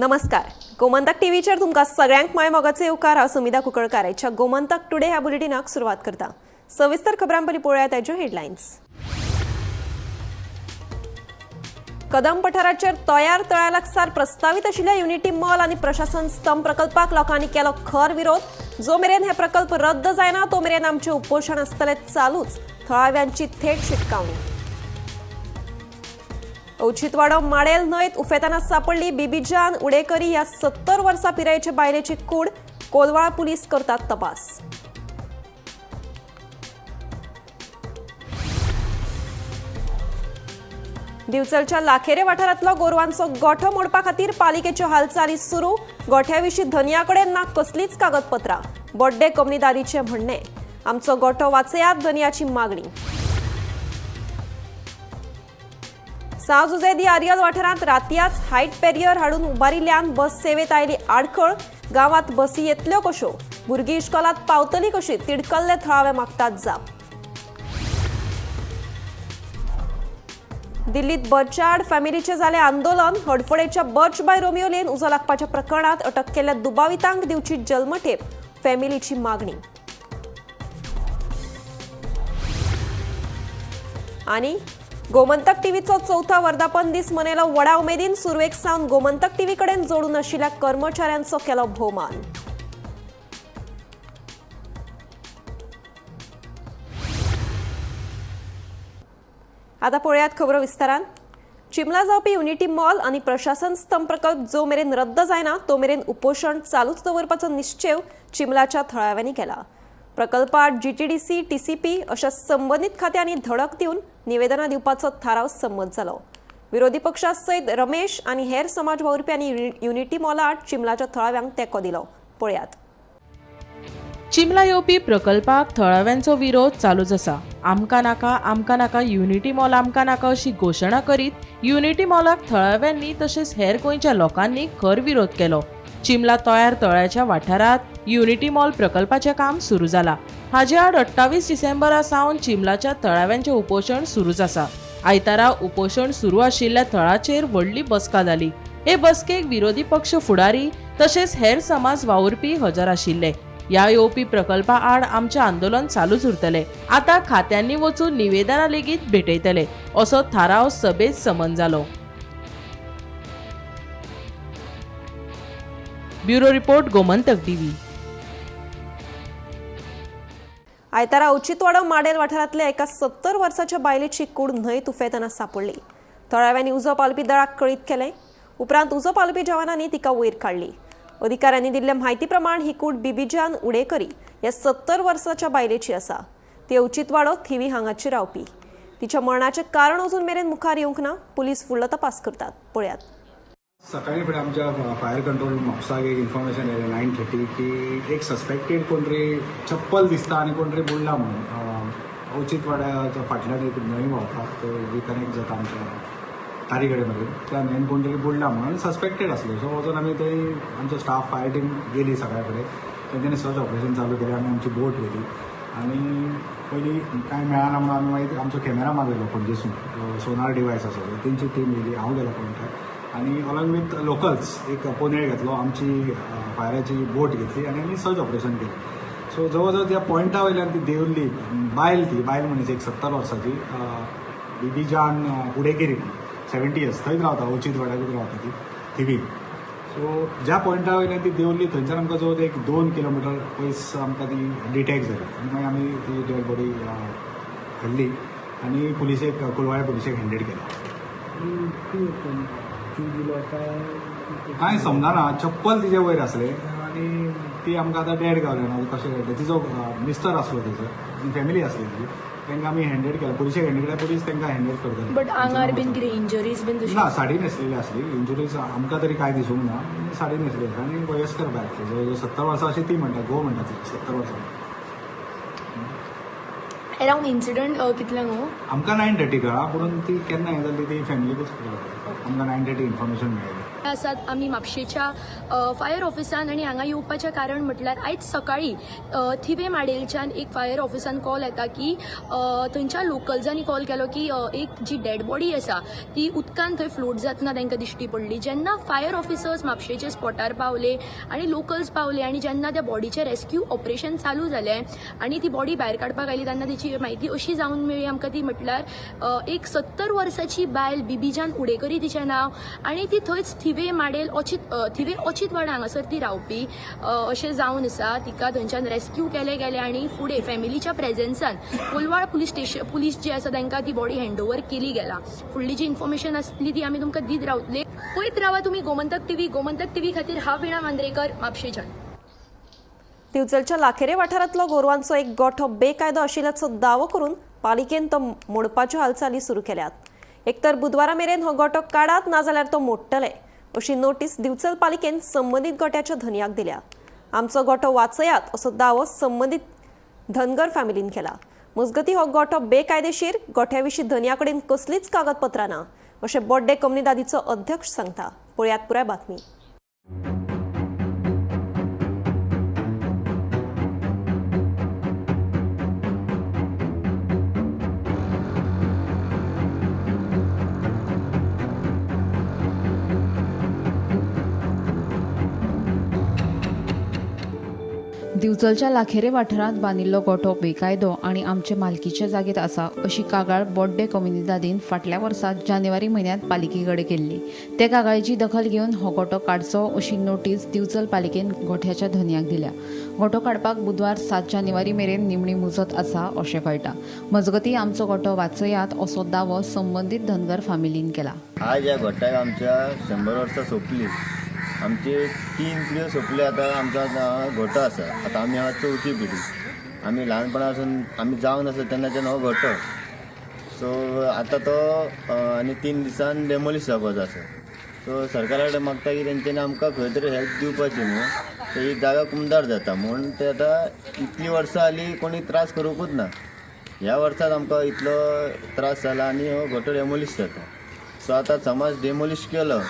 नमस्कार, गोमंतक टीव्हीचेर तुमकां सगळ्यांक माय मोगाचो येवकार. हांव सुमिधा कुंकळकार आयच्या गोमंतक टुडे ह्या बुलेटिनाक सुरवात करता. सविस्तर खबरां पयलीं पळोवया ताच्यो हेडलायन्स. कदम पठाराचेर तयार तळ्या लागसार प्रस्तावीत आशिल्ल्या युनिटी मॉल आनी प्रशासन स्तंभ प्रकल्पाक लोकांनी केलो खर विरोध. जो मेरेन हे प्रकल्प रद्द जायना तो मेरेन आमचें उपोशण आसतलें चालूच, थळाव्यांची थेट शिटकावणी. औचितवाडो माडेल न्हंयत उफेताना सापडली बीबीजान उडेकरी ह्या 70 वर्सां पिरायेचे बायलेची कूड. कोलवाळ पुलीस करतात तपास. दिवचलच्या लाखेरे वाठारांतलो गोरवांचो गोठो मोडपा खातीर पालिकेच्यो हालचाली सुरू. गोठ्याविशीं धनया कडेन ना कसलीच कागदपत्रां, बोड्डे कमनीदारीचें म्हणणें. आमचो गोठो वाचयात, धनयाची मागणी. सां जुझे दी आरियल वाठारांत रातयाच हायट बॅरियर हाडून उबारिल्ल्यान बस सेवेत आयली आडखळ. गांवांत बसी येतल्यो कश्यो, भुरगीं इश्कोलांत पावतली कशी, तिडकल्ले थळावे मागतात जाप. दिल्लीत बर्चार्ड फॅमिलीचें जालें आंदोलन. हडफडेच्या बर्च बाय रोमियो लेन उजो लागपाच्या प्रकरणांत अटक केल्ल्या दुबावितांक दिवची जल्मठेप, फॅमिलीची मागणी. आनी गोमंतक टीव्हीचो चौथा वर्धापन दीस मनयलो व्हडा उमेदीन. सुरवेक सावन गोमंतक टीव्ही कडेन जोडून आशिल्ल्या कर्मचाऱ्यांचो केलो भोवमान. आता पळयात खबरो विस्तारान. चिमला जावपी युनिटी मॉल आनी प्रशासन स्तंभ प्रकल्प जो मेरेन रद्द जायना तो मेरेन उपोशण चालूच दवरपाचो निश्चेव चिमलाच्या थळाव्यांनी केला. प्रकल्पात जीटीडीसी, टीसीपी अशा संबंदीत खात्यांनी धडक दिवन निवेदनां दिवपाचो थाराव संमत जालो. विरोधी पक्षा सयत रमेश आनी हेर समाज वावुरप्यांनी युनिटी मॉलाआड चिमलाच्या थळाव्यांक तेंको दिलो. पळयात. चिमला येवपी प्रकल्पाक थळाव्यांचो विरोध चालूच आसा. आमकां नाका, आमकां नाका युनिटी मॉल, आमकां नाका अशी घोशणा करीत युनिटी मॉलाक थळाव्यांनी तशेंच हेर गोंयच्या लोकांनी खर विरोध केलो. चिमला तयार तळ्याच्या वाठारांत युनिटी मॉल प्रकल्पाचें काम सुरू जाला. हाजे आड 28 डिसेंबरा सावन चिमलाच्या थळाव्यांचें उपोशण सुरूच आसा. आयतारा उपोशण सुरू आशिल्ल्या थळाचेर व्हडली बसका जाली. हे बसकेक विरोधी पक्ष फुडारी तशेंच हेर समाज वावुरपी हजर आशिल्ले. ह्या येवपी प्रकल्पा आड आमचें आंदोलन चालूच उरतलें. आतां खात्यांनी वचून निवेदनां लेगीत भेटयतले असो थाराव सभेत समन जालो. Bureau report, Gomantak TV. आयतारा औचितवाडो माडेल वाठारांतल्या एका 70 वर्साच्या बायलेची कूड न्हंयत उफेतना सापडली. थळाव्यांनी उजो पालपी दळाक कळीत केलें. उपरांत उजो पालपी जवानांनी तिका वयर काडली. अधिकाऱ्यांनी दिल्ले म्हायती प्रमाण ही कूड बीबीजान उडेकरी ह्या 70 वर्साच्या बायलेची आसा. ती औचितवाडो थिवी हांगाची रावपी. तिच्या मरणाचें कारण अजून मेरेन मुखार येवंक ना. पुलीस फुडलो तपास करतात. पळयात. सकाळी फुडें आमच्या फायर कंट्रोल म्हापसाक एक इन्फॉर्मेशन येयलें 9:30 की एक सस्पेक्टेड कोण तरी चप्पल दिसता आनी कोण तरी बुडला म्हणून. औचितवाड्याच्या फाटल्यान एक न्हंय व्हांवता, थंय रिकनेक्ट जाता आमच्या तारी कडेन मेरेन, त्या न्हंयेन कोण तरी बुडला म्हणून सस्पेक्टेड आसलो. सो वचून आमी थंय आमचो स्टाफ फायर टीम गेली सकाळ फुडें. तेंच्यांनी सर्च ऑपरेशन चालू केलें. आमी आमची बोट व्हेली आनी पयलीं कांय मेळना म्हणून आमी मागीर आमचो कॅमेरा मागयलो पणजेसून, सोनार डिवायस आसा तेंची टीम येयली. हांव गेलो पॉयंटार आनी अलॉंग विथ लोकल्स एक पोनेळ घेतलो, आमची फायराची बोट घेतली आनी आमी सर्च ऑपरेशन केलें. सो जवळ जवळ त्या पॉयंटा वयल्यान ती देंवली बायल, ती बायल मनीस एक 70 वर्साची, बीबीजान उडेकेरी, 70 इयर्स, थंयच रावता, औचितवाड्याकूच रावता ती थिवी. सो ज्या पॉयंटा वयल्यान ती देंवली थंयच्यान आमकां जवळ एक 2 किलोमिटर पयस आमकां ती डिटेक्ट जाली आनी मागीर आमी ती डेड बॉडी हाडली आनी पुलिसेक, कोलवाळे पुलिसेक हँडेड केला. कांय समजना, चप्पल तिजे वयर आसलें आनी ती आमकां आतां डेड गावली ना कशें कळटलें. तिजो मिस्टर आसलो थंयसर आनी फॅमिली आसली तिजी, तांकां आमी हँडेड केला, पुलिशेक हँडेड केला, पुलीस तांकां हँडेड करतली. बट आंगार बीन कितें इंजरीज बीन तशी ना, साडी न्हेसलेली आसली, इंजुरीज आमकां तरी कांय दिसूंक ना. साडी न्हेसली आसली आनी वयस्कर बायल आसली, जवळ जवळ 70 वर्सां अशी ती म्हणटा, घोव म्हणटा ती 70 वर्सां. अरावंड इन्सिडंट कितल्यांक हो? आमकां 9:30 कळ्ळा, पूण ती केन्ना हें जाली ती फॅमिलीकूच खबर. आमकां 9:30 इन्फॉर्मेशन मेळ्ळें. आसात आमी म्हापशेच्या फायर ऑफिसान आनी हांगा येवपाचें कारण म्हटल्यार आयज सकाळी थिवे माडेलच्यान एक फायर ऑफिसान कॉल येता की थंयच्या लोकल्सांनी कॉल केलो की एक जी डेड बॉडी आसा ती उदकान थंय फ्लोट जातना तांकां दिश्टी पडली. जेन्ना फायर ऑफिसर्स म्हापशेचे स्पॉटार पावले आनी लोकल्स पावले आनी जेन्ना त्या बॉडीचें रेस्क्यू ऑपरेशन चालू जालें आनी ती बॉडी भायर काडपाक आयली तेन्ना तिची म्हायती अशी जावन मेळ्ळी आमकां ती म्हटल्यार एक 70 वर्साची बायल बिबीजान उडेकरी तिचें नांव आनी ती थंयच थिवे माडेल अचित थिवे अचितवाडा हांगासर ती रावपी अशें जावन आसा. तिका थंयच्यान रेस्क्यू केले गेले आनी फुडें फॅमिलीच्या प्रेझेन्सान कोलवाळ पुलीस स्टेशन पुलीस जे आसा तांकां ती बॉडी हँडओवर केली गेला. फुडली जी इन्फॉर्मेशन आसली ती आमी तुमकां दीत रावतले. पळयत रावा तुमी गोमंतक टीव्ही. गोमंतक टीव्ही खातीर हांव वीणा मांद्रेकर, म्हापशेच्यान. दिवचलच्या लाखेरे वाठारांतलो गोरवांचो एक गोठो बेकायदो आशिल्ल्याचो दावो करून पालिकेन तो मोडपाच्यो हालचाली सुरू केल्यात. एकतर बुधवारा मेरेन हो गोठो काडात नाजाल्यार तो मोडटले अशी नोटीस दिवचल पालिकेन संबंदीत गोठ्याच्या धनयाक दिल्या. आमचो गोठो वाचयात असो दावो संबंदीत धनगर फॅमिलीन केला. मजगती हो गोठो बेकायदेशीर, गोठ्या विशीं धनया कडेन कसलीच कागदपत्रां ना अशें बोड्डे कम्युनिदादीचो अध्यक्ष सांगता. पळयात पुराय बातमी. दिवचलच्या लाखेरे वाठारांत बांदिल्लो गोठो बेकायदो आनी आमचे मालकीच्या जागेत आसा अशी कागाळ बोड्डे कम्युनिदादीन फाटल्या वर्सा जानेवारी म्हयन्यांत पालिके कडेन केल्ली. ते कागाळीची दखल घेवन हो गोठो काडचो अशी नोटीस दिवचल पालिकेन गोठ्याच्या धनयाक दिल्या. गोठो काडपाक बुधवार 7 जानेवारी मेरेन निमणी मुजत आसा अशें कळटा. मजगती आमचो गोठो वाचयात असो दावो संबंदीत धनगर फामिलीन केला. आज ह्या गोठ्याक आमच्या 100 वर्सां सोंपली. आमचे 3 पिळग्यो सोंपले. आतां आमचो आतां गोठो आसा. आतां आमी आहा चवथी पिढी. आमी ल्हानपणा पासून आमी जावन आसा तेन्नाच्यान हो गोठो. सो आतां तो आनी 3 दिसान डेमोलिश जावपाचो आसा. सो सरकारा कडेन मागता की तेंच्यांनी आमकां खंय तरी हेल्प दिवपाची न्हू. सो ही जागा कुमदार जाता म्हूण ते आतां इतलीं वर्सां जालीं कोणी त्रास करूंकूच ना. ह्या वर्सात आमकां इतलो त्रास जाला आनी हो गोठो डेमोलिश जाता. सो आतां समज डेमोलिश केलो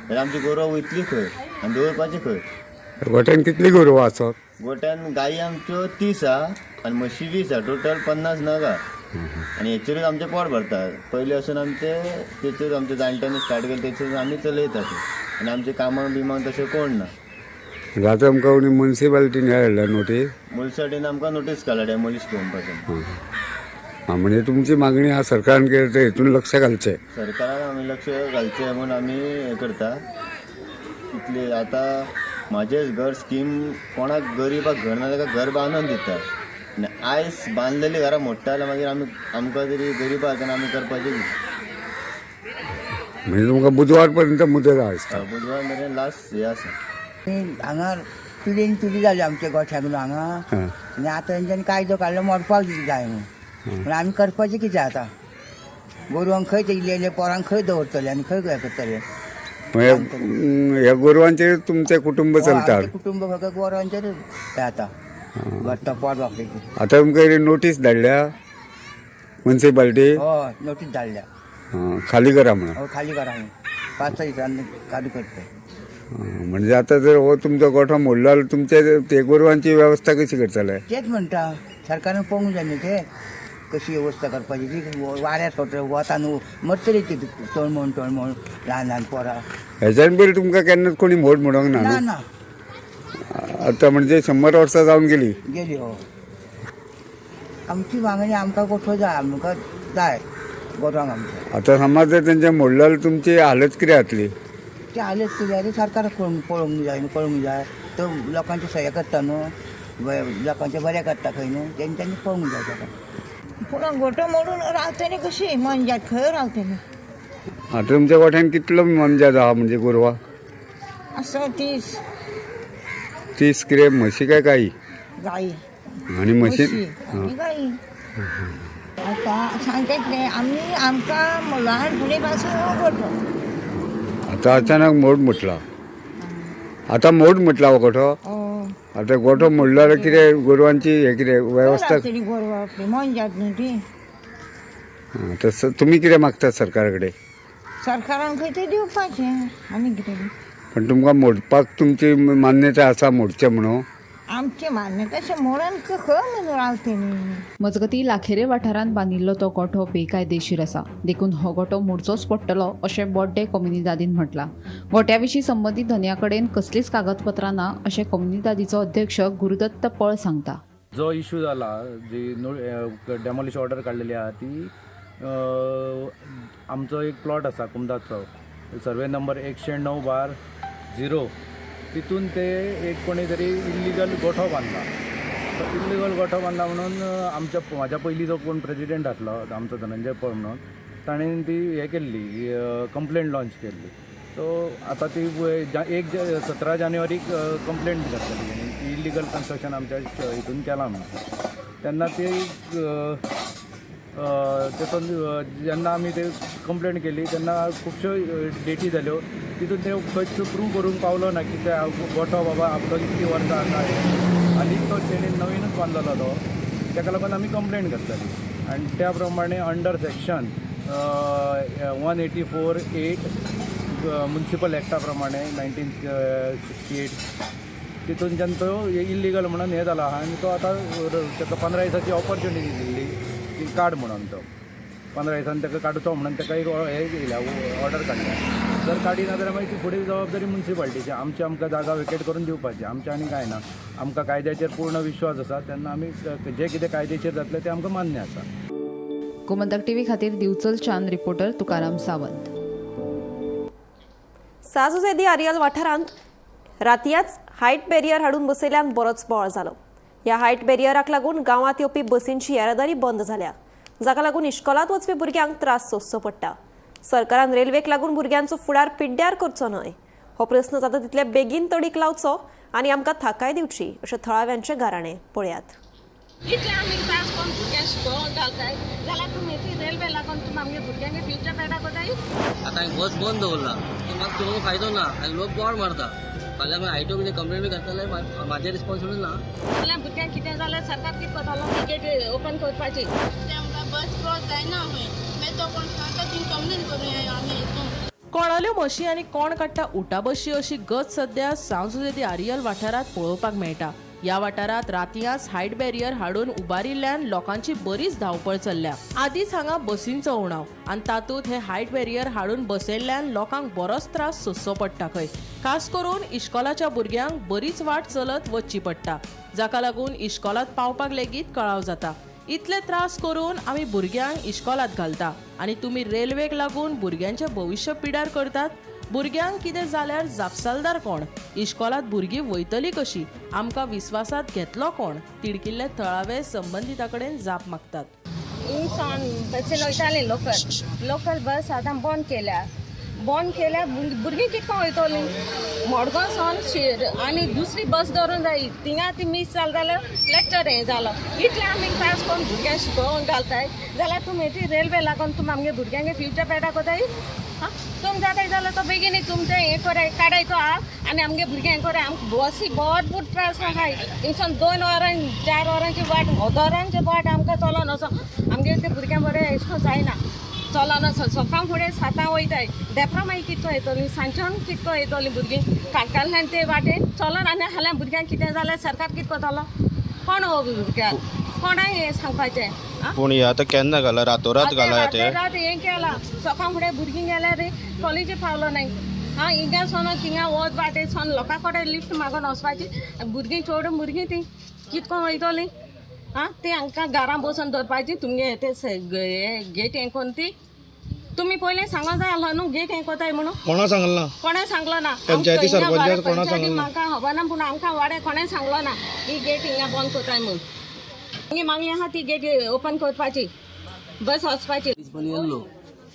जाल्यार आमची गोरवां वयतली खंय आनी दवरपाची खंय? गोठ्यान कितली गोरवां आसत? गोट्यान गायी आमच्यो 30 आहा आनी म्हशी 20 आहा. टोटल 50 नग आहा. आनी हेचेरूच आमचें पोट भरता. पयलीं वचून आमचे तेचेरूच आमच्या जाणट्यांनी स्टार्ट केलें, तेचेरूच आमी चलयतात. आनी आमचे कामां बिमां तशें कोण ना. आतां आमकां मुन्सिपालिटीन हें हाडल्या नोटीस. मुलसाटीन आमकां नोटीस काडल्या डेमोलिश करपाचें. आं, म्हणजे तुमची मागणी आहा सरकारान कितें तें हितून लक्ष घालचें. सरकारान आमी लक्ष घालचें म्हूण आमी हें करता. इतले आतां म्हाजेंच घर स्कीम कोणाक गरिबाक घर ना ताका घर बांदून दिता. आनी आयज बांदलेली घरां मोडटा जाल्यार मागीर आमी आमकां तरी गरिबाक आनी आमी करपाचें कितें? म्हणजे तुमकां बुधवार पर्यंत मुदत आहा दिसता. बुधवार मेरेन लास्ट हें आसा. हांगा पिळीन पिळी जाली आमच्या गोठ्याक न्हू हांगा. आनी आतां तेंच्यांनी कायदो काडलो मोडपाक जाय म्हणून. पूण आमी करपाचें कितें आतां? गोरवांक खंय ते इल्ले पोरांक खंय दवरतले आनी खंय हें करतले? ह्या गोरवांचेर तुमचें कुटुंब चलता. आमचें कुटुंब फक्त गोरवांचेरूच हें आतां भरता पोट बापडेचें. आतां तुमकां नोटीस धाडल्या मुन्सिपालिटी? हय, नोटीस धाडल्या. खाली करा म्हणून. हय, खाली करा म्हणून 5-6 दिसांनी खाली करता. म्हणजे आतां जर हो तुमचो गोठो मोडलो जाल्यार तुमचे ते गोरवांची वेवस्था कशी करतले? तेच म्हणटा सरकारान पळोवंक जाय न्हू ते कशी वेवस्था करपाची ती. वाऱ्यार सोडटा वता न्हू मरतली ती तळमळ तळमळ ल्हान ल्हान पोरां. हेच्यान पयलीं तुमकां केन्नाच कोणी मोड म्हणूंक ना ना न्हू? ना. आतां म्हणजे 100 वर्सां जावन गेली. गेली. हो, आमची मागणी आमकां गोठो जाय, आमकां जाय गोरवांक आमच्या. आतां समज जर तेंचे मोडलो जाल्यार तुमची हालत कितें जातली? ते आलेच कितें जाल्यार सरकाराक पळोवंक जाय न्हू, कळूंक जाय. तो लोकांचे सया करता न्हू, लोकांचें बरें करता खंय न्हू, तेंच्यांनी पळोवंक जाय ताका. पूण गोठो मोडून रावतली कशी मनजात खंय रावतली? आतां तुमच्या गोठ्यान कितलो मोनजात आहा म्हणजे गोरवां? आसा 30. 30 कितें म्हशी काय गायी? गायी. आनी म्हशी? आनी गायी. आतां सांगता कितें आमी आमकां ल्हान फुडें पासून हो गोठो. आतां अचानक मोड म्हटला. आतां मोड म्हटला हो गोठो. आतां गोठो मोडलो जाल्यार कितें गोरवांची हें कितें वेवस्था? रावतली गोरवां आपली मोनजात न्हू ती. आं, तर तुमी कितें मागतात सरकारा कडेन? सरकारान खंय तरी दिवपाचें आनी कितें. पण तुमकां मोडपाक तुमची मान्यताय आसा मोडचें म्हणून? आमची मान्यताय अशें मोडून खंय म्हणून रावतेली. मजगतीं लाखेरे वाठारांत बांदिल्लो तो गोठो बेकायदेशीर आसा, देखून हो गोठो मोडचोच पडटलो अशें बोड्डे कोमुनिदादीन म्हटलां. गोठ्या विशीं संबंदीत धनया कडेन कसलीच कागदपत्रां ना अशें कोमुनिदादीचो अध्यक्ष गुरुदत्त पळ सांगता. जो इशू जाला, जी डेमोलिश ऑर्डर काडलेली आहा ती आमचो एक प्लॉट आसा कुमदाचो, सर्वे नंबर 109/0, तितून ते एक कोणी तरी इल्लिगल गोठो बांदला. तो इल्लिगल गोठो बांदला म्हणून आमच्या म्हाज्या पयलीं जो कोण प्रेजिडेंट आसलो आमचो धनंजय पळ म्हणून, ताणें ती हें केल्ली कंप्लेंट लॉंच केल्ली. सो आतां ती 17 जानेवारीक कंप्लेंट घातलेली तेणी इल्लिगल कन्स्ट्रक्शन आमच्या हितून केलां म्हणून. तेन्ना ती तेतून जेन्ना आमी ते कंप्लेंट केली तेन्ना खुबश्यो डेटी जाल्यो, तितून ते खंयच प्रूव करूंक पावलो ना की ते गोठो बाबा आपलो इतलीं वर्सां आसा आनी तो तेणी नवीनूच बांदलेलो तो, ताका लागून आमी कंप्लेंट घातलेली. आनी त्या प्रमाणे अंडर सेक्शन 184(8) मुन्सिपल एक्टा प्रमाणे 1968 तितूनच्यान तो इल्लिगल म्हणून हें जाला आहा. आनी तो आतां ताका 15 दिसांची ऑपॉर्च्युनिटी दिल्ली की काड म्हणून, तो 15 दिसांनी ताका काडचो म्हणून ताका एक हें येयल्या ऑर्डर काडल्या. जर काडिना जाल्यार मागीर ती फुडें जबाबदारी मुन्सिपाल्टीची, आमची आमकां जागा वेकेट करून दिवपाची, आमचें आनी कांय ना. आमकां कायद्याचेर पूर्ण विश्वास आसा, तेन्ना आमी जें कितें कायदेशीर जातलें तें आमकां मान्य आसा. गोमंतक टीव्ही खातीर दिवचलच्यान रिपोर्टर तुकाराम सावंत. साजुजेदी आरियल वाठारांत रातयाच हायट बॅरियर हाडून बसयल्यान बरोच बोवाळ जालो. ह्या हायट बॅरियराक लागून गांवांत येवपी बसींची येरादारी बंद जाल्या, जाका लागून इश्कोलांत वचपी भुरग्यांक त्रास सोंसचो पडटा. सरकारान रेल्वेक लागून भुरग्यांचो फुडार पिड्ड्यार करचो न्हय, हो प्रस्न जाता तितले बेगीन तडीक लावचो आनी आमकां थाकाय दिवची अशें थळाव्यांचें गाराणें. पळयात. इतले आमी त्रास करून भुरग्यांक शिकोवंक घालताय जाल्यार तुमी ती रेल्वे लागून तुमी आमगे भुरग्यांक फ्युचर पेडा कोताय. आतां बस बंद दवरला तो म्हाका चलोवंक फायदो ना आनी लोक बोवाळ मारता. फाल्यां मागीर आयटो कितें कंप्लेन बी घातला जाल्यार म्हाजें रिस्पोन्सिबिलिटी ना. जाल्यार भुरग्यांक कितें जाल्यार सरकार कितें करतलो? टिकेट ओपन करपाची. आमकां बस क्रॉस जायना खंय, मागीर तो कोण सांगता ती कंप्लेन करुया आमी हितून. कोणाल्यो म्हशी आनी कोण काडटा उटाबशी अशी गत सद्या सांव जुझे दी आरियल वाठारांत पळोवपाक मेळटा. ह्या वाठारांत रातयांच हायट बॅरियर हाडून उबारिल्ल्यान लोकांची बरीच धांवपळ चल्ल्या. आदींच हांगा बसींचो उणाव आनी तातूंत हे हायट बॅरियर हाडून बसयल्ल्यान लोकांक बरोच त्रास सोंसचो पडटा खंय. खास करून इश्कोलाच्या भुरग्यांक बरीच वाट चलत वचची पडटा, जाका लागून इश्कोलांत पावपाक लेगीत कळाव जाता. इतले त्रास करून आमी भुरग्यांक इश्कोलांत घालता आनी तुमी रेल्वेक लागून भुरग्यांचें भविश्य पिड्यार करतात. भुरग्यांक कितें जाल्यार जापसालदार कोण? इश्कोलांत भुरगीं वयतलीं कशीं? आमकां विस्वासांत घेतलो कोण? तिडकिल्ले थळावे संबंदिता कडेन जाप मागतात. हिंगसान बसीन वयताली लोकल, लोकल बस आतां बंद केल्या. बंद केल्या भुरगीं कितको वयतलीं? मडगांव सावन शेर आनी दुसरी बस धरून जाय, थिंगा ती मीस जाल जाल्यार लेक्चर हें जालो. इतलें आमी त्रास करून भुरग्यांक शिकोवंक घालताय जाल्यार तुमी ती रेल्वे लागून तुमी आमगे भुरग्यांक फ्युचर पेडा कोताय. आं तुम जाताय जाल्यार तो बेगीन तुमचें हें कराय काडाय तो आहा आनी आमगे भुरग्यांक कराय. आमकां बसी भरपूर त्रास आहाय. हिंगसान 2 वरां 4 वरांची वाट, वरांची वाट आमकां चलोन वचो. आमगे ते भुरग्यां बरें एशें जायना, चलोन वचो. सकाळ फुडें 7 वयताय, देपरां मागीर कितको येतलीं, सांजच्यान कितको येतलीं भुरगीं काणकाणल्यान ते वाटेन चलोन. आनी हाल्यां भुरग्यांक कितें जाल्यार सरकार कितें करतलो? कोण हो भुरग्यांक कोणाक हें सांगपाचें? पूण हे आतां केन्ना घाला? रातोरात घाला ते रात हें केलां. सकाळ फुडें भुरगीं गेल्यार कॉलेजी पावलो न्हय. आं हिंगा सोन थिंगा वच वाटे सोन लोकां कडेन लिफ्ट मागून वचपाची. भुरगीं चेडूं भुरगीं तीं कितको वयतलीं? आं तीं हांकां घरां बसून दवरपाची तुमगे ते गेट हें करून ती तुमी पयलीं सांगो जाय आसलो न्हू गेट हें कोताय म्हणून. कोणा सांगलें ना? कोणें सांगलो ना? पंचायती सरपंचाक कोणा सांगलें ना? म्हाका खबर ना, पूण आमकां वाड्यार कोणें सांगलो ना ही गेट हिंगा बंद कोताय म्हणून. आमगे मागणी आहा ती गेट ओपन करपाची, बस वचपाची. पयलीं येयल्लो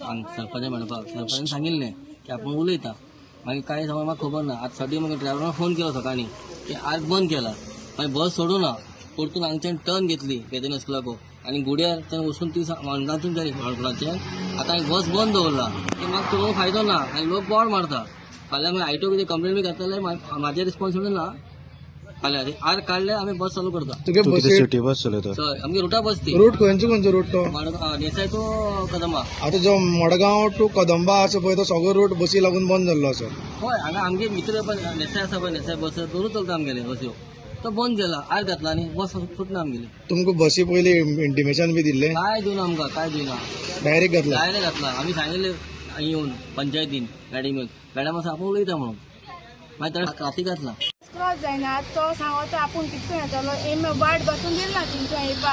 सरपंच म्हणपाक, सरपंचान सांगिल्लें की आपूण उलयता. मागीर कांय समज म्हाका खबर ना. आतां सडे मागीर ड्रायव्हरान फोन केलो सकाळीं की आज बंद केला, मागीर बस सोडूं ना, परतून हांगच्यान टर्न घेतली बेतन स्कुलाको आनी गुड्यार थंय वचून ती माणकांतून जाली माणकुणाच्यान. आतां बस बंद दवरला ते म्हाका चलोवंक फायदो ना आनी लोक बोवाळ मारता. फाल्यां मागीर आयटो कितें कंप्लेन बी घातला जाल्यार म्हाजें रिस्पोन्सिबिलिटी ना. फाल्यां आर काडले आमी बस चालू करता. तुगे बसी सिटी बस चलयता? हय, आमगे रुटा बस ती. रूट खंयचो खंयचो रूट तो? नेसाय टू कदंबा. आतां जो मडगांव टू कदंबा आसा पळय तो सगळो रूट बसी लागून बंद जाल्लो आसा. हय, हांगा आमगे मित्र पण नेसाय आसा पळय, नेसाय बस दोनूच चलता आमगेले बसयो. तो बंद जाला, आर घातला आनी बस सुटना आमगेली. तुमकां बसी पयली इंटिमेशन बी दिल्लें? काय दिवना आमकां, काय दिवना. डायरेक्ट घातला? डायरेक्ट घातला. आमी सांगिल्लें येवन पंचायतीन मॅडम येवन, मॅडम आसा आपूण उलयता म्हणून, मागीर ताणें राती घातला. क्रॉस जायना तो सांगता आपूण कितको येतलो, एम वाट बसून दिल ना थिंगसून येवपा.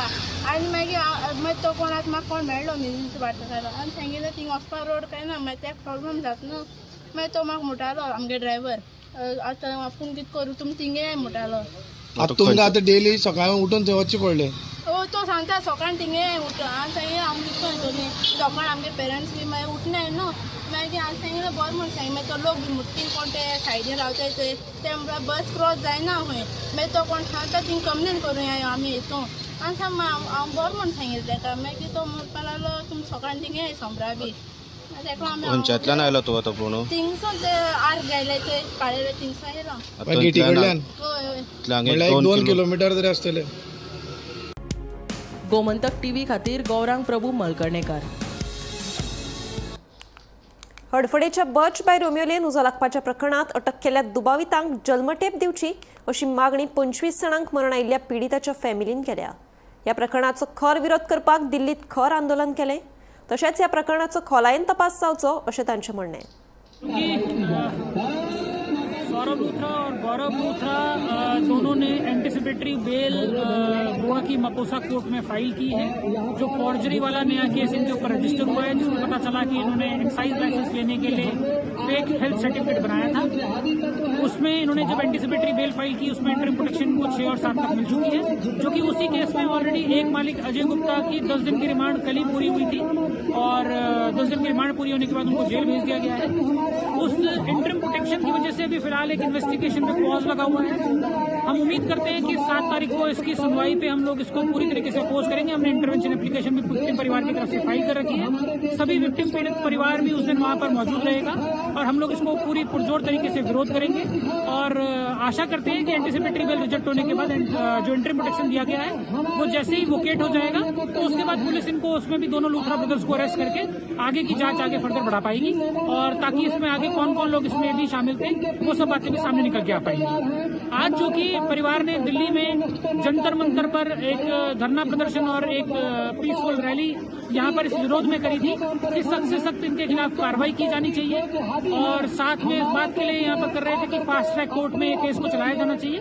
आनी मागीर मागीर तो कोणाक म्हाका कोण मेळ्ळो न्ही वाटकारो आनी सांगिल्लें थिंग वचपा रोड काय ना, मागीर तेका प्रॉब्लम जाता न्हू. मागीर तो म्हाका म्हणटालो आमगे ड्रायव्हर आतां आपूण कितें करूं तुमी थिंगे म्हणटालो. आतां तुमकां आतां डेली सकाळी उठून थंय वचचें पडलें? ओ तो सांगता सकाळी थिंगे उठ. हांवें सांगिल्लें आमी कितको येतली सकाळ, आमगे पेरंट्स बी मागीर उठनाय न्हू. मागीर हांवें सांगिल्लें बरें म्हूण सांग. मागीर तो लोक बी मुट्टी कोण ते सायडीन रावताय ते म्हळ्यार बस क्रॉस जायना खंय. मागीर तो कोण सांगता थिंग कंप्लेन करुया आमी येतो. आनी सांग हांव बरें म्हूण सांगिल्लें तेका. मागीर तो म्हणपाक लागलो तुमी सकाळी थिंगे सोमरा बी. खंयच्यांतल्यान आयलो तूं आतां पूण? थिंगसून ते आर गेले ते काडले थिंगसून आयलो गेटी कडल्यान. हय, म्हणल्यार 2 किलोमिटर तरी आसतले. गोमंतक टीव्ही खातीर Gaurang Prabhu मलकर्णेकर. हडफडेच्या Birch by Romeo Lane उजो लागपाच्या प्रकरणात अटक केल्ल्या दुबावितांक जल्मठेप दिवची अशी मागणी 25 जाणांक मरण आयिल्ल्या पिडिताच्या फॅमिलीन केल्या. ह्या प्रकरणाचो खर विरोध करपाक दिल्लीत खर आंदोलन केलें. तशेंच ह्या प्रकरणाचो खोलायेन तपास जावचो अशें तांचें म्हणणें. सौरभ लूथरा और गौरव लूथरा दोनों ने एंटिसिपेटरी बेल गोवा की मपोसा कोर्ट में फाइल की है. जो फॉर्जरी वाला नया केस इनके ऊपर रजिस्टर हुआ है, जिसमें पता चला कि इन्होंने एक्साइज लाइसेंस लेने के लिए फेक हेल्थ सर्टिफिकेट बनाया था, उसमें इन्होंने जब एंटिसिपेटरी बेल फाइल की उसमें इंटरिम प्रोटेक्शन को 6 और 7 तक मिल चुकी है, जो कि उसी केस में ऑलरेडी एक मालिक अजय गुप्ता की 10 दिन की रिमांड कल ही पूरी हुई थी और 10 दिन की रिमांड पूरी होने के बाद उनको जेल भेज दिया गया है। उस इंटरिम प्रोटेक्शन की वजह से अभी फिलहाल एक इन्वेस्टिगेशन पे पॉज लगा हुआ है। हम उम्मीद करते हैं कि 7 तारीख को इसकी सुनवाई पे हम लोग इसको पूरी तरीके से अपोज करेंगे। हमने इंटरवेंशन एप्लीकेशन भी विक्टिम परिवार की तरफ से फाइल कर रखी है। सभी विक्टिम पीड़ित परिवार भी उस दिन वहां पर मौजूद रहेगा और हम लोग इसको पूरी पुरजोर तरीके से विरोध करेंगे और आशा करते हैं कि एंटिसिपेटरी बेल रिजेक्ट होने के बाद जो इंटरिम प्रोटेक्शन दिया गया है वो जैसे ही वोकेट हो जाएगा तो उसके बाद पुलिस इनको उसमें भी दोनों लूथरा ब्रदर्स को अरेस्ट करके आगे की जांच आगे फर्दर बढ़ा पाएगी और ताकि इसमें आगे कौन कौन लोग इसमें भी शामिल थे वो सब बातें भी सामने निकल के आ पाएंगी। आज जो कि परिवार ने दिल्ली में जंतर मंतर पर एक धरना प्रदर्शन और एक पीसफुल रैली यहाँ पर इस विरोध में करी थी कि सख्त से सख्त इनके खिलाफ कार्रवाई की जानी चाहिए और साथ में इस बात के लिए यहाँ पर कर रहे थे कि फास्ट ट्रैक कोर्ट में केस को चलाया जाना चाहिए,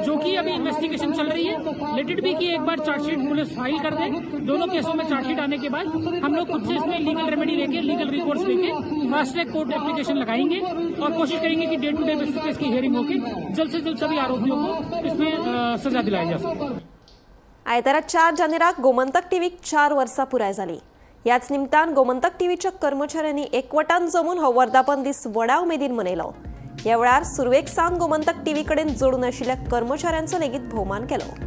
जो कि अभी इन्वेस्टिगेशन चल रही है। Let it be कि एक बार चार्जशीट पुलिस फाइल कर दे, दोनों केसों में चार्जशीट आने के बाद हम लोग खुद से इसमें लीगल रेमेडी लेके, लीगल रिकोर्स लेके फास्ट ट्रैक कोर्ट एप्लीकेशन लगाएंगे और कोशिश करेंगे कि डे टू डे बेसिस पे इसकी हियरिंग होकर जल्द से जल्द सभी आरोपियों को इसमें सजा दिलाई जा सके। आयतारा 4 जानेराक गोमंतक टीव्हीक 4 वर्सां पुराय जाली। ह्याच निमतान गोमंतक टीव्हीच्या कर्मचाऱ्यांनी एकवटान जमून हो वर्धापन दीस व्हडा उमेदीन मनयलो। ह्या वेळार सुरवेक सावन गोमंतक टीव्ही कडेन जोडून आशिल्ल्या कर्मचाऱ्यांचो लेगीत भोवमान केलो।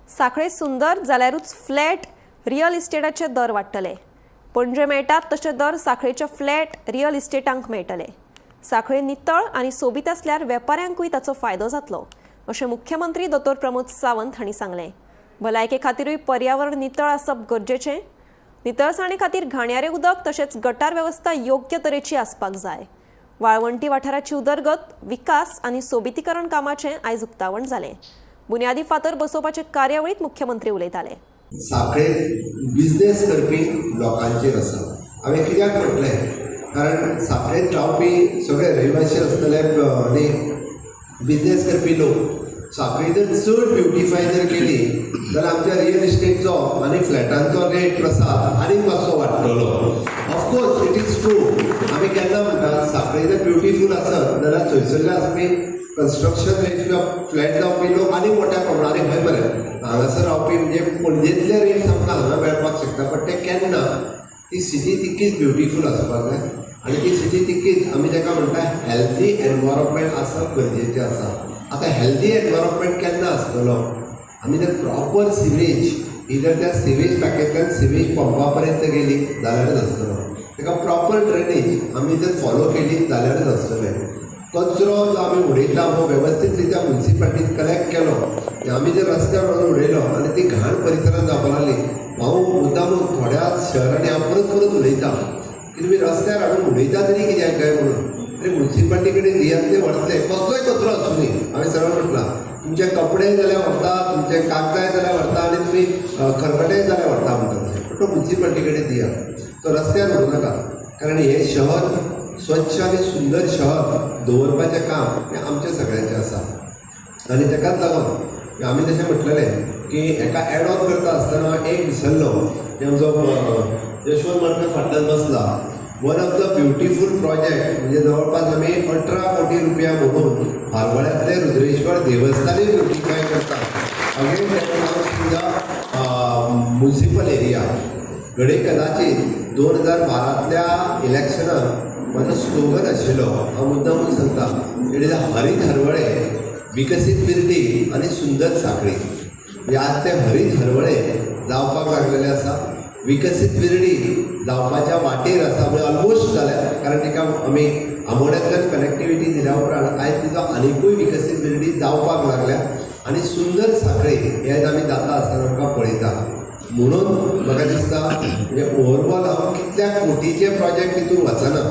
सांखळे सुंदर जाल्यारूच फ्लॅट रियल इस्टेटाचे दर वाडटले। पणजे मेळटात तशे दर सांखळेच्या फ्लॅट रियल इस्टेटांक मेळटले। सांखळे नितळ आनी सोबीत आसल्यार वेपाऱ्यांकूय ताचो फायदो जातलो अशें मुख्यमंत्री दोतोर प्रमोद सावंत हांणी सांगलें। भलायके खातीरूय पर्यावरण नितळ आसप गरजेचें। नितळसाणे खातीर घाणयारें उदक तशेंच गटार वेवस्था योग्य तरेची आसपाक जाय. वाळवंटी वाठाराची उदरगत, विकास आनी सोबितीकरण कामाचें आयज उक्तावण जालें. बुन्यादी फातर बसोवपाचे कार्यावळींत मुख्यमंत्री उलयताले. सांखळे बिजनेस करपी लोकांचेर आसा. हांवें कित्याक म्हटलें, कारण सांखळेंत रावपी सगळे रहिवासी आसतले आनी बिजनेस करपी लोक. सांखळी जर चड ब्युटिफाय जर केली जाल्यार आमच्या रियल इस्टेटचो आनी फ्लॅटांचो रेट प्रसाद आनीक मातसो वाडटलो. Of course it is true, आमी केन्ना म्हणटा सांखळी जर ब्युटिफूल आसत जाल्यार थंयसरले आसपी कन्स्ट्रक्शन रेट किंवा फ्लॅट जावपी लोक आनीक मोठ्या प्रमाणान खंय बरें हांगासर रावपी म्हणजे पणजेंतले रेट्स आमकां हांगा मेळपाक शकता. बट ते केन्ना ती सिटी तितकीच ब्युटिफूल आसपाक जाय आनी ती सिटी तितकीच आमी ताका म्हणटा हेल्दी एनवायरमेंट आसप गरजेचें आसा. आतां हेल्दी एनवायरमेंट केन्ना आसतलो, आमी जर प्रॉपर सिवेज ही जर त्या सिवेज टाकयेंतल्यान सिवेज पंपा पर्यंत गेली जाल्यारच आसतलो. ताका प्रॉपर ड्रेनेज आमी जर फॉलो केली जाल्यारच आसतलें. कचरो जो आमी उडयता हो वेवस्थीत रित्या मुन्सिपालिटीन कलेक्ट केलो, आमी जर रस्त्यार व्हरून उडयलो आनी ती घाण परिसरांत जावपाक लागली. हांव मुद्दामून थोड्या शहरांनी हांव परत परत उलयता की तुमी रस्त्यार हाडून उडयता तरी कित्याक काय म्हणून. आनी मुन्सिपालिटी कडेन दियात, ते व्हरतले. कसलोय कचरो आसूं न्ही, हांवें सरळ म्हटलां, तुमचे कपडे जाल्यार व्हरता, तुमचे कागदाय जाल्यार व्हरता आनी तुमी खरखटेय जाल्यार व्हरता म्हणटा तशें. पण तो मुन्सिपालिटी कडेन दियात, तो रस्त्यार व्हरूं नाका. कारण हें शहर स्वच्छ आनी सुंदर शहर दवरपाचें काम हें आमच्या सगळ्यांचें आसा. आनी ताकाच लागून आमी तशें म्हटलेलें की हेका एड ऑन करता आसतना एक विसरलो की आमचो यशवंत माडकर फाटल्यान बसला. One of the beautiful project म्हणजे जवळपास आमी 18 कोटी रुपया भरून हरवळ्यांतलें रुद्रेश्वर देवस्थानूय ब्युटिफाय करता. Again that belongs to the municipal area. घडये कदाचीत 2012तल्या इलेक्शनाक म्हाजो स्लोगन आशिल्लो, हांव मुद्दामून सांगता, it is हरीत हरवळे, विकसीत विर्डी आनी सुंदर सांखळी. म्हणजे आज ते हरीत हरवळे जावपाक लागलेले आसा, विकसीत विर्डी जावपाच्या वाटेर आसा, म्हणजे ऑलमोस्ट जाल्या. कारण तिका आमी आमोण्यांतल्यान कनेक्टिविटी दिल्या उपरांत आयज तिचो आनिकूय विकसीत विर्डी जावपाक लागल्या आनी सुंदर सांखळी हे आयज आमी जाता आसतना आमकां पळयता. म्हणून म्हाका दिसता म्हणजे ओवरऑल हांव कितल्या कोटीचे प्रोजेक्ट तितून वचना,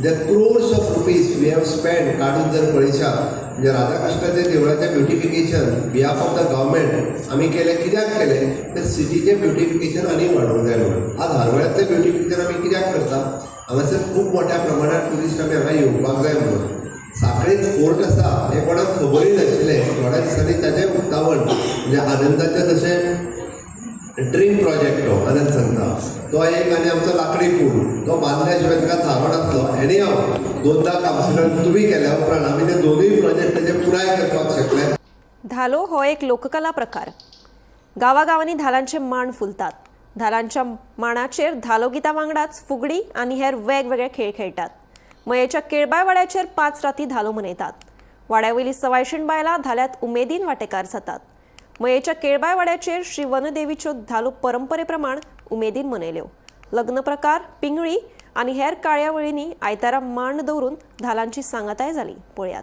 the crores of rupees we have spend काडून जर पळयशात म्हणजे राधाकृष्णाच्या देवळाचें beautification behalf of the government आमी केलें. कित्याक केलें तर सिटीचें ब्युटिफिकेशन आनीक वाडोवंक जाय म्हणून. आज हरवळ्यांतलें ब्युटिफिकेशन आमी कित्याक करता, हांगासर खूब मोठ्या प्रमाणात ट्युरिस्ट आमी हांगा येवपाक जाय म्हणून. सांखळेंत फोर्ट आसा हें कोणाक खबरूय नाशिल्लें. थोड्या दिसांनी ताचें उक्तावण म्हणजे आनंदाचें तशें ड्रीम प्रोजेक्ट तो आनंद सांगता तो एक, आनी आमचो लाकडी पूल तो बांदल्या शिवाय ताका थारो नासलो. एनी हांव दोनदा कावन्सिलर तुमी केल्या उपरांत आमी ते दोनूय प्रोजेक्ट तेजे पुराय करपाक शकले. धालो हो एक लोककला प्रकार. गांवागांवांनी धालांचे मांड फुलतात. धालांच्या मांडाचेर धालो गितां वांगडाच फुगडी आनी हेर वेगवेगळे खेळ खेळटात. मयेच्या केळबाय वाड्याचेर 5 राती धालो मनयतात. वाड्या वयली 125 बायलां धाल्यांत उमेदीन वांटेकार जातात. मयेच्या केळबाय वाड्याचेर श्री वनदेवीच्यो धालो परंपरे प्रमाण उमेदीन मनयल्यो. लग्न प्रकार, पिंगळी आनी हेर कार्यावळींनी आयतारा मांड दवरून धालांची सांगाताय जाली. पळयात.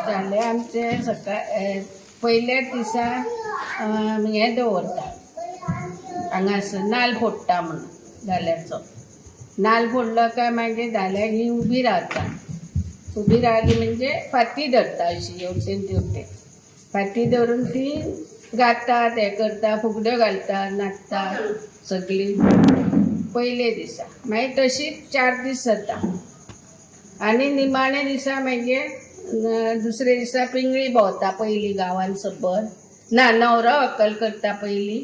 जाले आमचे सकाळ पयल्या दिसा हें दवरता, हांगासर नाल्ल फोडटा म्हणून धाल्याचो नाल्ल फोडलो काय मागीर धाल्याक ही उबी रावता. उबी रावली म्हणजे फाती धरता अशी हेवटेन तेवटेन फाती धरून ती गातात, हें करता, फुगड्यो घालता, नाचता सगळीं पयले दिसा. मागीर तशीच 4 दीस जाता आनी निमाणे दिसा मागीर दुसरे दिसा पिंगळी भोंवता पयली गांवान सबर. ना न्हवरो व्हंकल करता पयली,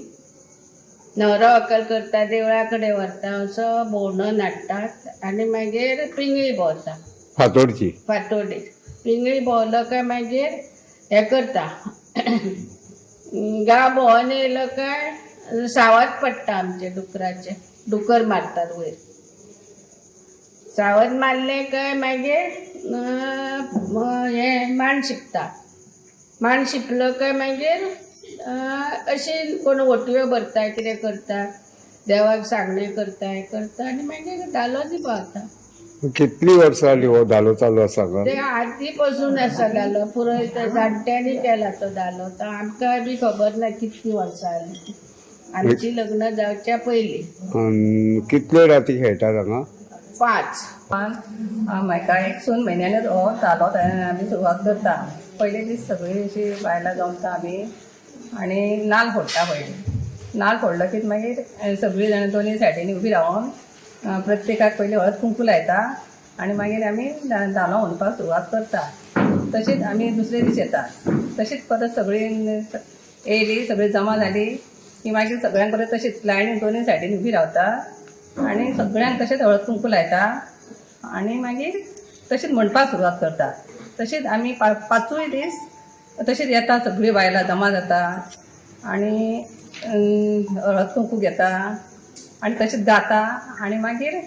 न्हवरो व्हंकल करता, देवळा कडेन व्हरता, असो भोंवणोन हाडटात आनी मागीर पिंगळी भोंवता फातोडची. फातोडीर पिंगळी भोंवलो काय मागीर हें करता, गांव भोंवन येयलो काय सावत पडटा आमचे डुकराचे, डुकर मारतात वयर. सावद मारलें काय मागीर हें मांड शिंपता. मांड शिंपलो काय मागीर अशी कोण ओटयो भरता, कितें करता, देवाक सांगणें करता, हें करता आनी मागीर धालो दिवपा वता. कितली वर्सां जाली हो धालो चालू आसा हांगा? ते आदी पसून आसा धालो, पुरोयत जाणट्यांनी केला तो धालो, तो आमकां बी खबर ना कितलीं वर्सां जालीं. आमची लग्न जावच्या पयलीं. कितल्यो राती खेळटात हांगा? 5. म्हाका एक सून म्हयन्यानच हो धालो आमी सुरवात करता. पयले दीस सगळीं अशीं बायलां जमता आमी आनी नाल्ल फोडटा. पयलीं नाल्ल फोडलो की मागीर सगळीं जाणां दोनूय सायडींनी उबी रावन प्रत्येकाक पयलीं हळद कुंकू लायता आनी मागीर आमी धालो म्हणपाक सुरवात करता. तशीच आमी दुसरे दीस येता, तशीच परत सगळीं येयली, सगळीं जमा जाली की मागीर सगळ्यांक परत तशीच लायनी दोनूय सायडीन उबी रावता आनी सगळ्यांक तशेंच हळद कुंकू लायता आनी मागीर तशीच म्हणपाक सुरवात करता. तशीच आमी पांचूय दीस तशीच येता, सगळीं बायलां जमा जाता आनी हळद कुंकू घेता आनी तशीच गाता आनी मागीर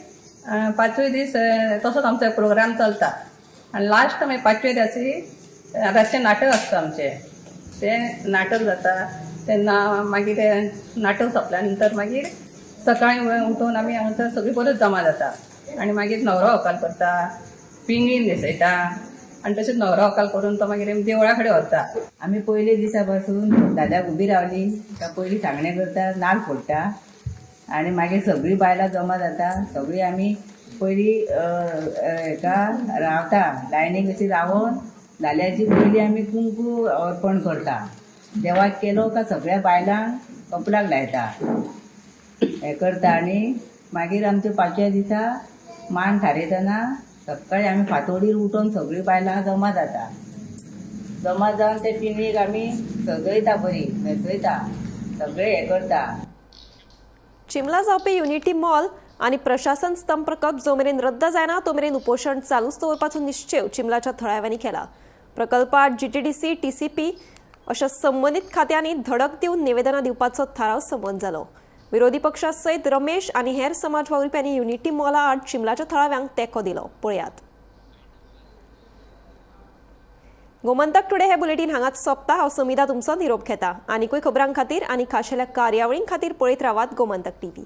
पांचूय दीस तसोच आमचो प्रोग्राम चलता. आनी लास्ट मागीर पांचवे दिसी रातचें नाटक आसता आमचें, तें नाटक जाता तेन्ना मागीर तें नाटक सोंपल्या नंतर मागीर सकाळीं उठून आमी हांगासर सगळीं परत जमा जाता आनी मागीर न्हवरो व्हंकल करता, पिंगळी न्हेसयता आनी तशेंच न्हवरो व्हंकल करून तो मागीर देवळा कडेन व्हरता. आमी पयले दिसा पासून दादाक उबी रावली काय पयलीं सांगणें करता, नाल्ल फोडटा आनी मागीर सगळीं बायलां जमा जाता. सगळीं आमी पयलीं हेका रावता, लायनीक अशी रावन धाल्याची पयलीं आमी कुंकू अर्पण करता. देवाक केलो काय सगळ्या बायलांक कपलाक लायता, हें करता. आनी मागीर आमच्या पांचव्या दिसा मान थारयतना सकाळीं आमी फांतोडीर उठून सगळीं बायलां जमा जाता. जमा जावन ते पिंगळीक आमी सजयता, बरी न्हेसयता, सगळें हें करता. चिमला जावपी युनिटी मॉल आनी प्रशासन स्तंभ प्रकल्प जो मेरेन रद्द जायना तो मेरेन उपोशण चालूच दवरपाचो निश्चेव चिमलाच्या थळाव्यांनी केला. प्रकल्पात जीटीडीसी, टीसीपी अशा संबंदीत खात्यांनी धडक दिवन निवेदनां दिवपाचो थाराव संमत जालो. विरोधी पक्षा सयत रमेश आनी हेर समाज वावुरप्यांनी युनिटी मॉला आड चिमलाच्या थळाव्यांक तेंको दिलो. पळयात. गोमंतक टुडे हे बुलेटीन हांगाच सोंपता. हांव समिधा तुमचो निरोप घेता. आनीकूय खबरां खातीर आनी खाशेल्या कार्यावळीं खातीर पळयत रावात गोमंतक टीव्ही.